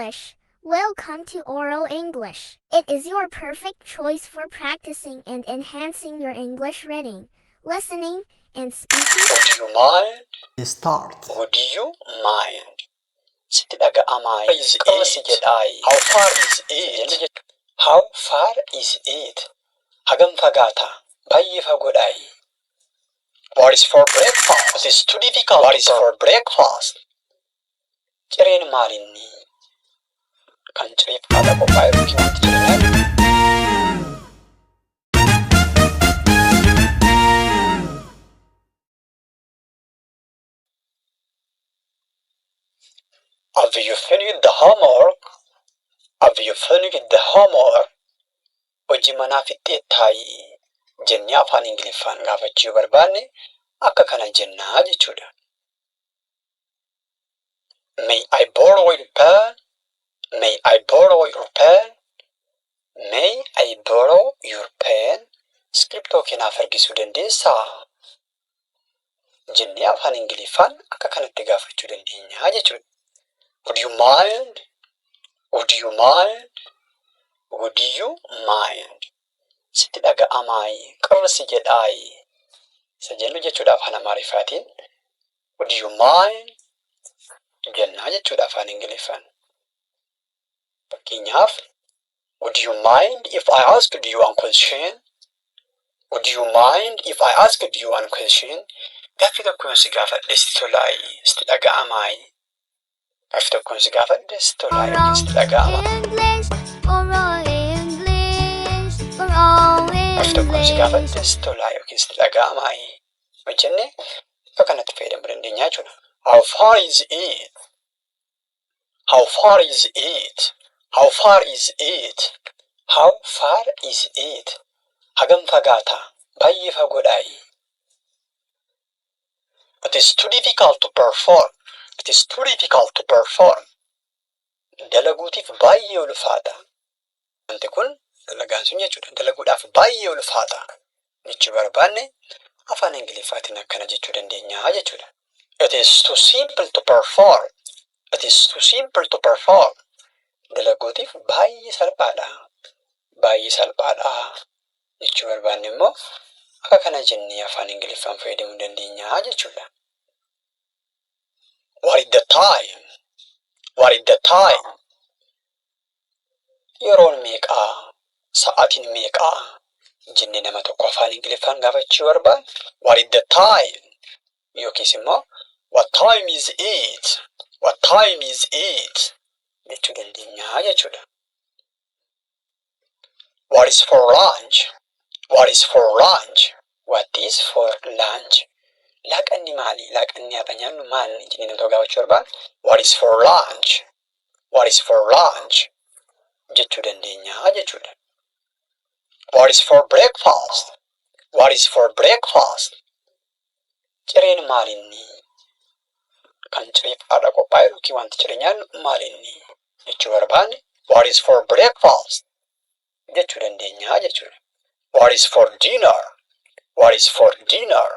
English. Welcome to Oral English. It is your perfect choice for practicing and enhancing your English reading, listening, and speaking. Would you mind? Start. Would you mind? Sitti dhaga'amaa is it? Jedhaayi. How far is it? How far is it? Hagam fagaata? Baay'ee fagoodhaayi. What is for breakfast? It is too difficult. What is for breakfast? Cireen maalinni? Kan cireef haadha qophaa'e yookiin wanti ciree nyaannu. Have you finished the homework? Have you finished the homework? Hojii manaa fixxeettaayi jennee afaan Ingiliffaan gaafachuu yoo barbaanne akka kana jennaa jechuudha. May I borrow your pen? May I borrow your pen? May I borrow your pen? Iskiriptoo kee naaf ergisuu dandeessaa? Jennee afaan Ingiliffaan akka kanatti gaafachuu dandeenya jechuudha. Would you mind? Would you mind? Would you mind? Sitti dhaga'amaayi, qirrisi jedhaayi. Isa jennu jechuudha afaan Amaariffaatiin. Would you mind? Jennaa jechuudha afaan Ingiliffaan. Fakkeenyaaf, would you mind if I asked you one question? Would you mind if I asked you one question? Gaaffii tokkoon si gaafadhe sitti tolaayi, sitti dhaga'amaayi. Gaaffii tokkoon si gaafadhe sitti tolaayi yookiin sitti dhaga'ama. English, Oral English, Oral Gaaffii tokkoon si English. gaafadhe sitti tolaayi yookiin sitti dhaga'amaayi. Hojjennee akka kanatti fayyadamuu dandeenya jechuudha. How far is it? How far is it? How far is it? How far is it? Hagam fagaata? Baay'ee fagoodhaayi. It is too difficult to perform. It is too difficult to perform. Dalaguutiif baay'ee ulfaata. Wanti kun dalagaan sun jechuudha. Dalaguudhaaf baay'ee ulfaata. Jechuu barbaanne afaan Ingiliffaatiin akkana jechuu dandeenya jechuudha. It is too simple to perform. It is too simple to perform. Dalaguutiif baay'ee salphaadha. Baay'ee salphaadha. Jechuu barbaanne immoo akka kana jennee afaan Ingiliffaan fayyadamuu dandeenya jechuudha. What is the time? What is the time? Yeroon meeqaa? Sa'aatiin meeqaa? Jennee nama tokko afaan Ingiliffaan gaafachuu barbaanne what is the time? Yookiis immoo what time is it? What time is it? Jechuu dandeenya jechuudha. What is for lunch? What is for lunch? What is for lunch? Laaqanni maali? Laaqanni har'a nyaannu maali? Jennee nama tokko gaafachuu barbaanne what is for lunch? What is for lunch? Jechuu dandeenya jechuudha. What is for breakfast? What is for breakfast? Cireen maalinni? Kan cireef haadha qophaa'e yookiin wanti ciree nyaannu maalinni? Jechuu barbaanne what is for breakfast? Jechuu dandeenya jechuudha. What is for dinner? What is for dinner?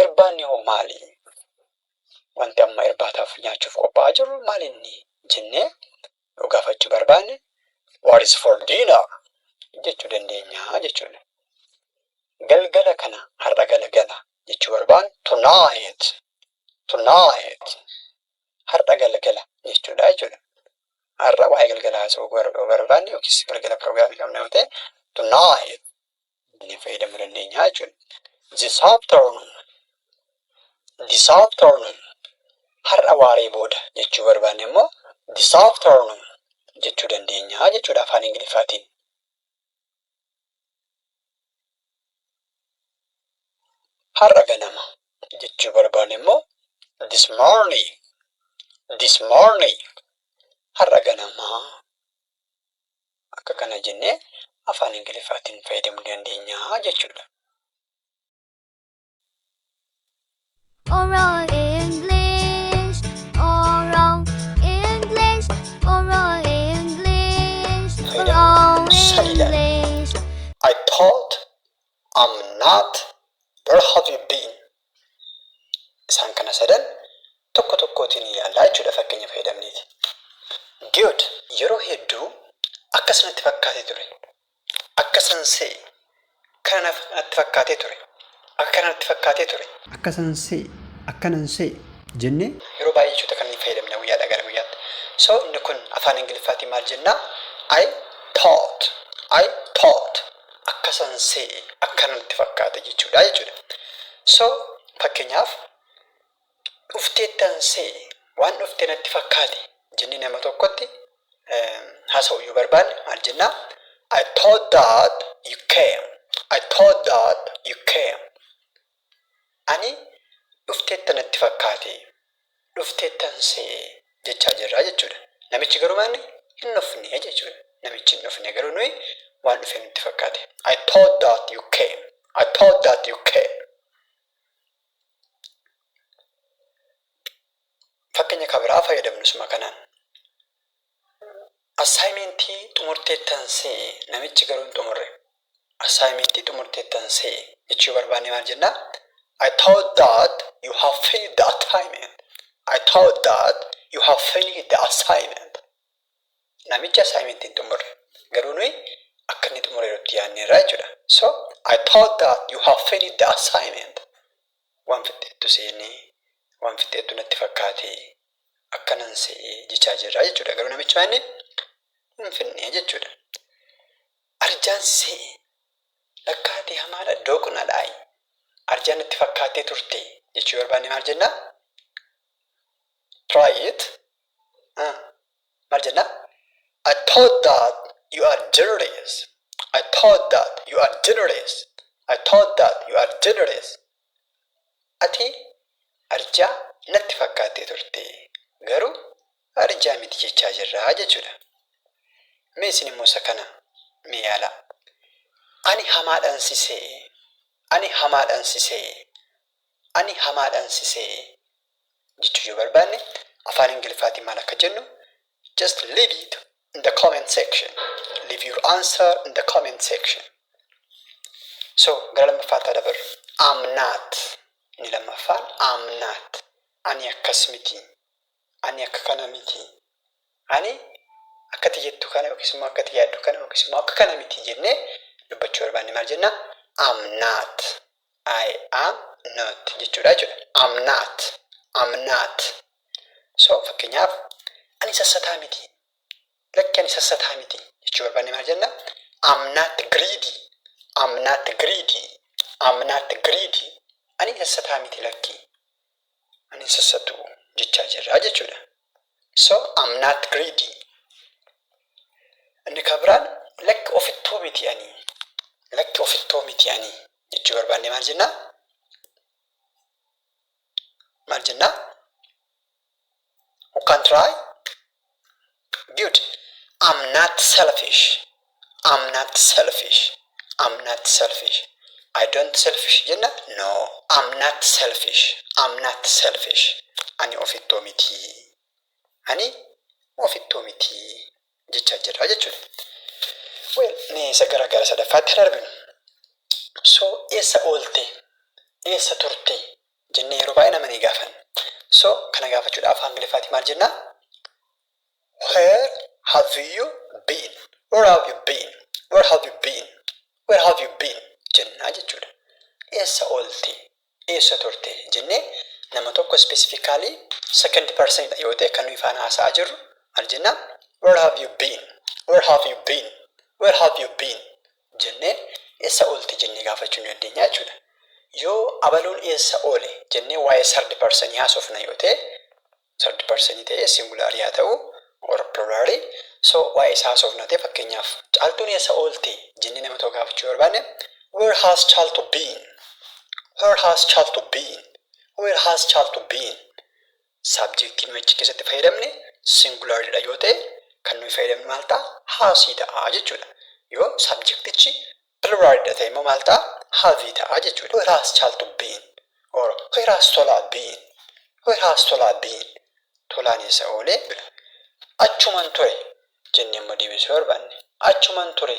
Irbaanni hoo maali? Wanti amma irbaataaf nyaachuuf qophaa'aa jiru maalinni? Jennee yoo gaafachuu barbaanne what is for dinner? Jechuu dandeenya jechuudha. Galgala kana, har'a galgala jechuu barbaanne tonight. Tonight. Har'a galgala jechuudha jechuudha. Har'a waa'ee galgala haasa'uu barbaanne yookiis galgala pirogiraamii qabna yoo ta'e tonight jennee fayyadamuu dandeenya jechuudha. This afternoon. This afternoon. Har'a waaree booda jechuu barbaanne immoo this afternoon jechuu dandeenya jechuudha afaan Ingiliffaatiin. Har'a ganama jechuu barbaanne immoo this morning. This morning. Har'a ganamaa. Akka kana jennee afaan Ingiliffaatiin fayyadamuu dandeenya jechuudha. Oral English, Oral English, Oral English, Oral Sadiidha. English. I thought, I'm not, where have you been? Isaan kana sadan tokko tokkootiin ilaallaa jechuudha fakkeenya fayyadamneeti. Good. Yeroo hedduu akkas natti fakkaatee ture. Akkasan se'e. Kana natti fakkaatee ture. Akka kana natti fakkaatee ture. Akkasan se'e. Akkanan se'e jennee yeroo baay'ee jechoota kana ni fayyadamna guyyaadhaa gara guyyaatti. So inni kun afaan Ingiliffaatiin maal jennaa? I thought. I thought. Akkasan se'e. Akkana natti fakkaate jechuudha jechuudha. So fakkeenyaaf, dhufteettan se'e, waan dhufte natti fakkaate jennee nama tokkotti haasa'uu yoo barbaanne maal jennaa? I thought that you came. I thought that you came. Ani dhufteetta natti fakkaate, dhufteettan se'e jechaa jirra jechuudha. Namichi garuu maanni hin dhufne jechuudha. Namichi hin dhufne, garuu nuyi waan dhufe nutti fakkaate. I thought that you came. I thought that you came. Fakkeenya kan biraa fayyadamnu suma kanaan. Assaayimentii xumurteettan se'e, namichi garuu hin xumurre. Assaayimentii xumurteettan se'e jechuu yoo barbaanne maal jennaa? I thought that you have finished the assignment. I thought that you have finished the assignment. Namichi assaayimentii hin xumurre. Garuu nuyi akka inni xumureerutti yaadneerra jechuudha. So, I thought that you have finished the assignment. Waan fixxeettu seenee, waan fixxeettu natti fakkaate, akkanan se'e jechaa jirra jechuudha. Garuu namichi maanni hin finne jechuudha. Arjaan se'e, lakkaatee hamaadha, doqnadhaayi. Arjaan natti fakkaattee turte jechuu barbaanne maal jennaa? Try it. Maal jennaa? I thought that you are generous. I thought that you are generous. I thought that you are generous. Ati arjaa natti fakkaattee turte. Garuu arjaa miti jechaa jirraa jechuudha. Mee isin immoo isa kana mee yaalaa. Ani hamaadhaan si se'e. Ani hamaadhaan si se'e. Ani hamaadhaan si se'e jechuu yoo barbaanne afaan Ingiliffaatiin maal akka jennu just leave it in the comment section. Leave your answer in the comment section. So gara lammaffaatti haa dabarru. I'm not. Inni lammaffaan I'm not. Ani akkas miti. Ani akka kana miti. Ani akkati jettu kana yookiis immoo akkati yaaddu kana yookiis immoo akka kana miti jennee dubbachuu barbaanne maal jenna? I'm not. I am not jechuudha jechuudha. I'm not. I'm not. So fakkeenyaaf, ani sassataa miti. Lakki, ani sassataa miti jechuu barbaanne maal jenna? I'm not greedy. I'm not greedy. I'm not greedy. Ani sassataa miti, lakki. Ani sassatu jechaa jirra jechuudha. So I'm not greedy. Inni kan biraan, lakki ofittoo miti ani. Lakki ofittoo miti ani jechuu barbaanne maal jennaa? Maal jennaa? Who can try? Good. I'm not selfish. I'm not selfish. I'm not selfish. I don't selfish jenna? No. I'm not selfish. I'm not selfish. Ani ofittoo miti. Ani ofittoo miti jechaa jirra jechuudha. Well, mee isa gara sadaffaatti haa darbinu. So eessa oolte? Eessa turte? Jennee yeroo baay'ee nama ni gaafanna. So kana gaafachuudhaaf afaan Ingiliffaatiin maal jennaa? Where have you been? Where have you been? Where have you been? Where have you been? Jennaa jechuudha. Eessa oolte? Eessa turte? Jennee nama tokko, specifically second person dha yoo ta'e kan nuyi faana haasa'aa jirru, maal jennaa? Where have you been? Where have you been? Where have you been? Jennee eessa oolte jennee gaafachuu ni dandeenya jechuudha. Yoo abaluun eessa oole jennee waa'ee third person haasofna yoo ta'e, third person ta'ee singularii haa ta'u or pluralii, so waa'ee isaa haasofna ta'e, fakkeenyaaf Caaltuun eessa oolte jennee nama tokko gaafachuu barbaanne, where has Caaltu been? Where has Caaltu been? Where has Caaltu been? Subjectiin nuyi achi keessatti fayyadamne singularidha yoo ta'e kan nuyi fayyadamnu maal ta'a? Hasii ta'a jechuudha. Yoo subjectichi pluralidha ta'e immoo maal ta'a? Have ta'a jechuudha. Where has Caaltu been? Or where has Tolaa been? Where has Tolaa been? Tolaan eessa oolee? Achuman ture jennee immoo deebisuu barbaanne, achuman ture,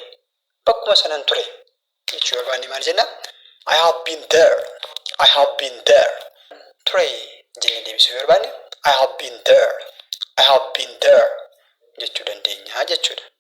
bakkuma sanan ture jechuu barbaanne maal jenna? I have been there. I have been there. Ture jennee deebisuu barbaanne, I have been there. I have been there jechuu. jechuudha.